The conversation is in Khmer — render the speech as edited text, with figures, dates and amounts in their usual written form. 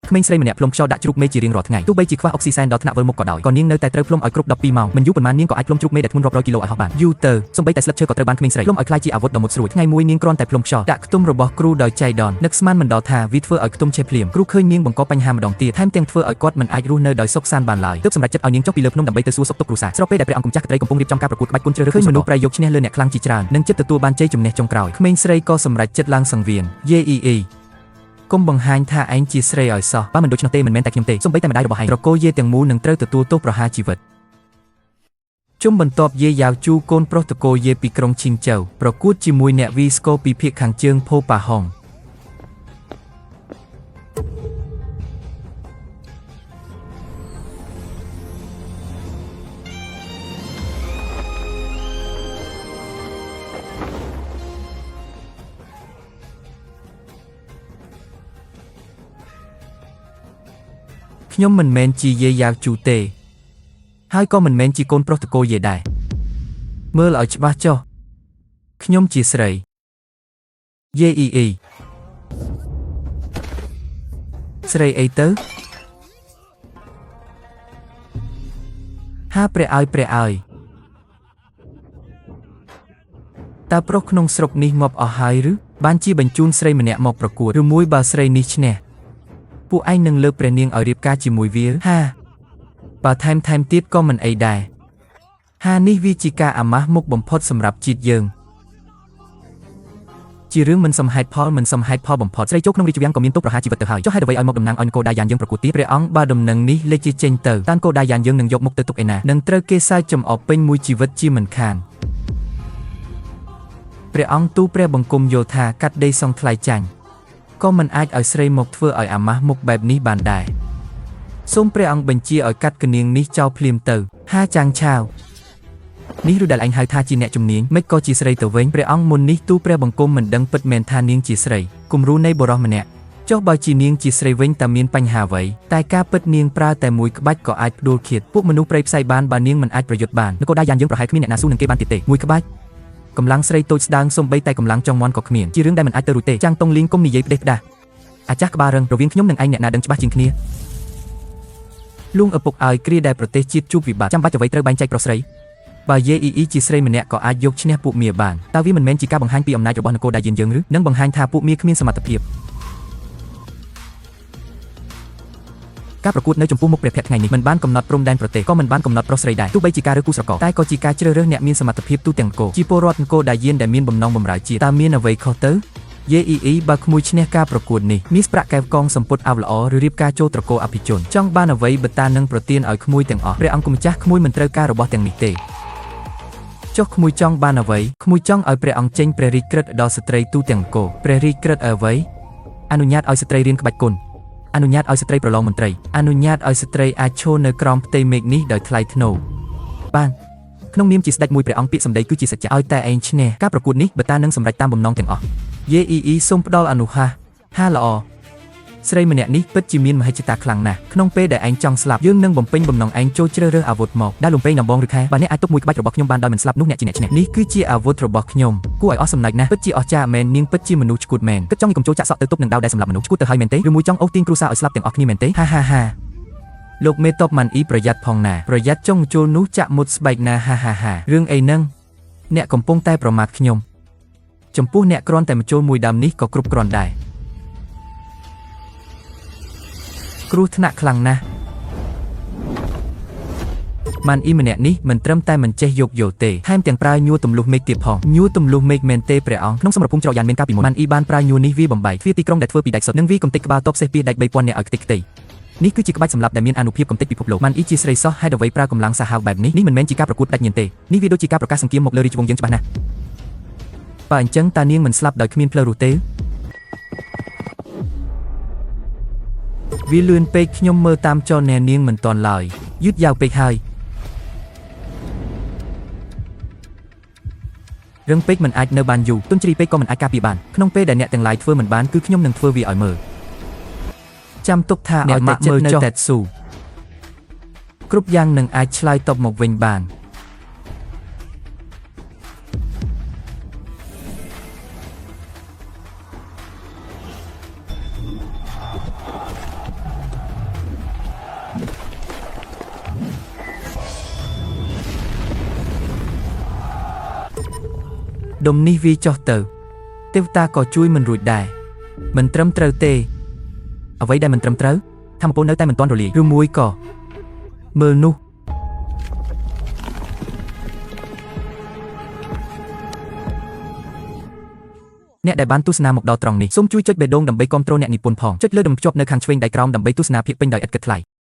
ក្មេងស្រីម្នាក់ផ្លុំខ្យល់ដាក់ជ្រូកមេជារៀងរាល់ថ្ងៃទោះបីជាខ្វះអុកស៊ីសែនដល់ថ្នាក់វិលមុខក៏ដោយក៏នាងនៅតែត្រូវផ្លុំឲ្យគ្រប់12ម៉ោងមិនយូរប៉ុន្មាននាងក៏អាចផ្លុំជ្រូកមេដែលធ្ងន់រាប់រយគីឡូឲ្យហោះបានយូរទៅសូម្បីតែស្លឹកឈើក៏ត្រូវបានក្មេងស្រីផ្លុំឲ្យក្លាយជាអាវុធដ៏មុតស្រួចថ្ងៃមួយនាងគ្រាន់តែផ្លុំខ្យល់ដាក់ខ្ទុំរបស់គ្រូដោយចៃដន្យនឹកស្មានមិនដល់ថាវាធ្វើឲ្យខ្ទុំឆេះភ្លាមគ្រូឃើញនាងបង្កបញ្ហាម្ដងទៀតថែមទាំងធ្វើឲ្យគាត់មិនអាចរស់នៅដោយសុខសាន្តបានឡើយទើបសម្រេចចិត្តឲ្យនាងចុះពីលើភ្នំដើម្បីទៅសួរសុខទុក្ខគ្រួសារស្របពេលដែលព្រះអង្គម្ចាស់ក្ត្រីកំពុងរៀបចំការប្រកួតក្បាច់គុនជ្រើសរើសឃើញមនុស្សប្រយោគឈ្នះលើអ្នកខ្លាំងជាច្រើននិងចិត្តទទួលបានជ័យជំនះចុងក្រោយក្មេងស្រីក៏សម្រេចចិត្តឡើងសង្វៀនយេអ៊ីអ៊ី គុំបង្ហាញថាឯងជាស្រីឲ្យសោះបើមិនដូច្នោះទេមិនមែនតែខ្ញុំទេសូម្បីតែម្ដាយរបស់ឯងត្រកូលយាទាំងមូលនឹងត្រូវទទួលទោសប្រហារជីវិតជុំបន្ទាប់យាយ៉ាវជូកូនប្រុសត្រកូលយាពីក្រុងឈីងចៅប្រកួតជាមួយអ្នកវីស្កូពីភៀកខាងជើងផូប៉ាហុងខ្ញុំមិនមែនជាយាយ៉ាវជូទេហើយក៏មិនមែនជាកូនប្រុសត្រកូលយាដែរមើលឲ្យច្បាស់ចុះខ្ញុំជាស្រីយេអ៊ីអ៊ីស្រីអីទៅហាព្រះឲ្យព្រះឲ្យតើប្រុសក្នុងស្រុកនេះងាប់អស់ហើយឬបានជាបញ្ជូនស្រីម្នាក់មកប្រកួតឬមួយបើស្រីនេះឈ្នះពួកឯងនឹងលើកព្រះនាងឲ្យរៀបការជាមួយវាហាបើថែមទៀតក៏មិនអីដែរហានេះវាជាការអាម៉ាស់មុខបំផុតសម្រាប់ជាតិយើងជារឿងមិនសមហេតុផលមិនសមហេតុផលបំផុតស្រីចូលក្នុងរាជវាំងក៏មានទោសប្រហារជីវិតទៅហើយចុះហេតុអ្វីឲ្យមកតំណាងឲ្យកោដាយ៉ានយើងប្រកួតទៀតព្រះអង្គបើដំណឹងនេះលេចជាចេញទៅតានកោដាយ៉ានយើងនឹងយកមុខទៅទុកឯណានឹងត្រូវគេសើចចំអកពេញមួយជីវិតជាមិនខានព្រះអង្គទូព្រះបង្គំយល់ថាកាត់ដីសងថ្លៃចាញ់ក៏មិនអាចឲ្យស្រីមកធ្វើឲ្យអាម៉ាស់មុខបែបនេះបានដែរសូមព្រះអង្គបញ្ជាឲ្យកាត់កនាងនេះចោលភ្លាមទៅហាចាំងឆាវនេះឬដែលឯងហៅថាជាអ្នកជំនាញមិនក៏ជាស្រីទៅវិញព្រះអង្គមុននេះទូព្រះបង្គំមិនដឹងពិតមែនថានាងជាស្រីគំរូនៃបុរសម្នាក់ចុះបើជានាងជាស្រីវិញតើមានបញ្ហាអ្វីតែការពិតនាងប្រើតែមួយក្បាច់ក៏អាចផ្ដួលឃាតពួកមនុស្សព្រៃផ្សៃបានបើនាងមិនអាចប្រយុទ្ធបាននគរដាយ៉ានយើងប្រហែលគ្មានអ្នកណាស៊ូនឹងគេបានទៀតទេមួយក្បាច់កម្លាំងស្រីតូចស្ដើងសូម្បីតែកម្លាំងចង់មន់ក៏គ្មានជារឿងដែលមិនអាចទៅរួចទេចាំងតុងលីងគុំនិយាយផ្ដេសផ្ដាស់អាចាស់ក្បាលរឹងរវាងខ្ញុំនិងឯងអ្នកណាដឹងច្បាស់ជាងគ្នាលួងឪពុកឲ្យគ្រាដែលប្រទេសជាតិជួបវិបត្តិចាំបាច់អ្វីត្រូវបែងចែកប្រុសស្រីបើយេអ៊ីអ៊ីជាស្រីម្នាក់ក៏អាចយកឈ្នះពួកមាបានតើវាមិនមែនជាការបង្ហាញពីអំណាចរបស់នគរដាយានយើងឬនឹងបង្ហាញថាពួកមាគ្មានសមត្ថភាពការប្រកួតនៅចំពោះមុខព្រះភ័ក្ត្រថ្ងៃនេះមិនបានកំណត់ព្រំដែនប្រទេសក៏មិនបានកំណត់ប្រុសស្រីដែរទោះបីជាការរើសគូស្រករតែក៏ជាការជ្រើសរើសអ្នកមានសមត្ថភាពទូទាំងនគរជាពលរដ្ឋនគរដាយានដែលមានបំណងបម្រើជាតិតើមានអ្វីខុសទៅយេអ៊ីអ៊ីបើក្មួយឈ្នះការប្រកួតនេះមាសប្រាក់កែវកងសម្ពុតអាវល្អឬរៀបការចូលត្រកូលអភិជនចង់បានអ្វីបើតានឹងប្រទានឲ្យក្មួយទាំងអស់ព្រះអង្គម្ចាស់ក្មួយមិនត្រូវការរបស់ទាំងនេះទេចុះក្មួយចង់បានអ្វីក្មួយចង់ឲ្យព្រះអង្គចេញព្រះរាជក្រឹត្យដល់ស្ត្រីទូទាំងនគរព្រះរាជក្រឹត្យអ្វីអនុញ្ញាតឲ្យស្ត្រីរៀនក្បាច់គុណអនុញ្ញាតឲ្យស្ត្រីប្រឡងមន្ត្រីអនុញ្ញាតឲ្យស្ត្រីអាចឈរនៅក្រោមផ្ទៃមេឃនេះដោយថ្លៃថ្នូរបានក្នុងនាមជាស្ដេចមួយព្រះអង្គពាក្យសម្ដីគឺជាសច្ចៈឲ្យតែឯងឈ្នះការប្រកួតនេះបើតានឹងសម្រេចតាមបំណងទាំងអស់យេអ៊ីអ៊ីសូមផ្ដល់អនុហាហាល្អស្រីម្នាក់នេះពិតជាមានមហិច្ឆតាខ្លាំងណាស់ក្នុងពេលដែលឯងចង់ស្លាប់យើងនឹងបំពេញបំណងឯងចូលជ្រើសរើសអាវុធមកដែលលំពេងដំបងឬខែបើអ្នកអាចទប់មួយក្បាច់របស់ខ្ញុំបានដោយមិនស្លាប់នោះអ្នកជាអ្នកឈ្នះនេះគឺជាអាវុធរបស់ខ្ញុំគួរឲ្យអស់សំណើចណាស់ពិតជាអស្ចារ្យមែននាងពិតជាមនុស្សឆ្កួតមែនគិតចង់ឲ្យកុំចូលចាក់សក់ទៅទប់នឹងដាវដែលសម្លាប់មនុស្សឆ្កួតទៅហើយមែនទេឬមួយចង់អូសទាញគ្រួសារឲ្យស្លាប់ទាំងអស់គ្នាមែនទេហាហាហាលោកមេតបម៉ាន់អ៊ីប្រយ័ត្នផងណាប្រយ័ត្នចុងជលនោះចាក់មុតស្បែកណាហាហាហារឿងអីហ្នឹងអ្នកកំពុងតែប្រមាថខ្ញុំចំពោះអ្នកគ្រាន់តែមជុលមួយដើមនេះក៏គ្រប់គ្រាន់ដែរគ្រោះថ្នាក់ខ្លាំងណាស់ម៉ាន់អ៊ីម្នាក់នេះមិនត្រឹមតែមិនចេះយោគយល់ទេថែមទាំងប្រើញួរទម្លុះមេឃទៀតផងញួរទម្លុះមេឃមែនទេព្រះអង្គក្នុងសមរភូមិច្រកយ៉ានមានកាលពីមុនម៉ាន់អ៊ីបានប្រើញួរនេះវាបំបែកទ្វារទីក្រុងដែលធ្វើពីដែកសុទ្ធនិងវាកំទេចក្បាលតបសេះពីដែក3000នាក់ឲ្យខ្ទេចខ្ទីនេះគឺជាក្បាច់សម្លាប់ដែលមានអានុភាពកំទេចពិភពលោកម៉ាន់អ៊ីជាស្រីសោះហេតុអ្វីប្រើកម្លាំងសាហាវបែបនេះនេះមិនមែនជាការប្រកួតដាច់ញៀនទេនេះវាដូចជាការប្រកាសសង្គ្រាមមកលើរាជវង្សយើងច្បាស់ណាស់បើអញ្ចឹងតានាងមិនស្លាប់ដោយគ្មានផ្លូវរស់ទេវាលឿនពេកខ្ញុំមើលតាមចលនានាងមិនទាន់ឡើយយឺតយ៉ាវពេកហើយរឹងពេកមិនអាចនៅបានយូរទុនជ្រីពេកក៏មិនអាចការពារបានក្នុងពេលដែលអ្នកទាំងឡាយធ្វើមិនបានគឺខ្ញុំនឹងធ្វើវាឲ្យមើលចាំទុកថាឲ្យតែចិត្តនៅតែស៊ូគ្រប់យ៉ាងនឹងអាចឆ្លើយតបមកវិញបាន ដុំនេះវាចុះទៅទេវតាក៏ជួយមិនរួចដែរមិនត្រឹមត្រូវទេអ្វីដែលមិនត្រឹមត្រូវធម្មពលនៅតែមិនទាន់រលាយឬមួយក៏មើលនោះអ្នកដែលបានទស្សនាមកដល់ត្រង់នេះសូមជួយចុចបេះដូងដើម្បីគាំទ្រអ្នកនិពន្ធផងចុចលើដុំភ្ជាប់នៅខាងឆ្វេងដៃក្រោមដើម្បីទស្សនាភាគពេញដោយឥតគិតថ្លៃ។